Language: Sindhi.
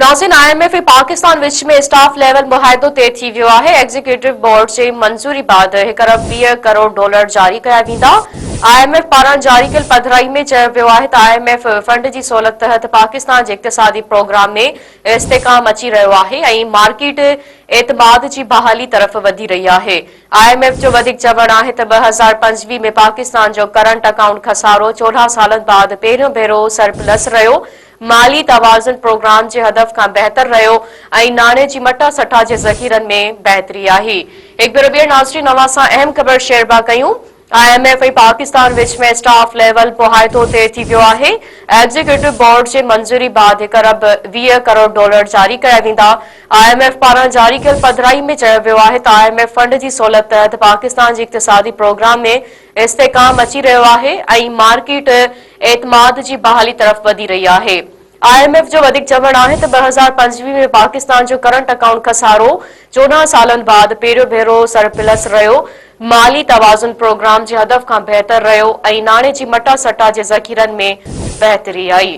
ناظرين I M F ۽ Pakistan which ۾ staff level معاهدو طئي ٿي ويو آهي، ايگزيڪيوٽو بورڊ جي منظوري بعد هڪ ارب 20 ڪروڙ ڊالر جاري ڪيا ويندا. I M F پاران جاري ڪيل پڌرائي ۾ چيو ويو آهي ته I M F fund جي سهولت تحت پاڪستان جي اقتصادي پروگرام ۾ استحڪام اچي رهيو آهي ۽ مارڪيٽ اعتماد جي بحالي طرف وڌي رهي آهي. I M F جو وڌيڪ چوڻ آهي ته 2025 ۾ پاڪستان جو ڪرنٽ اڪائونٽ خسارو 14 سالن بعد پهريون ڀيرو سرپلس رهيو، مالي توازن پروگرام جي هدف کان بهتر رهيو ۽ ناڻي جي مٽا سٽا جي ذخيرن ۾ بهتري آئي. هڪ ڀيرو ٻيهر ناظرين اوهان سان اهم خبر شيئر پيا ڪيون. I M F ۽ Pakistan which ۾ staff level معاهدو طئي ٿي ويو آهي. ايگزيڪيوٽو بورڊ جي منظوري بعد هڪ ارب 20 ڪروڙ ڊالر جاري ڪيا ويندا. I M F پاران جاري ڪيل پڌرائي ۾ چيو ويو آهي ته I M F fund جي سهولت تحت پاڪستان جي اقتصادي پروگرام ۾ استحڪام اچي رهيو آهي ۽ مارڪيٽ اعتماد جي بحالي طرف وڌي رهي آهي. I M F جو وڌيڪ چوڻ آهي ته 2025 ۾ پاڪستان جو ڪرنٽ اڪائونٽ خسارو 14 سالن بعد پهريون ڀيرو سرپلس رهيو، مالي توازن پروگرام جي هدف کان بهتر رهيو ۽ ناڻي جي مٽا سٽا جي ذخيرن ۾ بهتري آئي.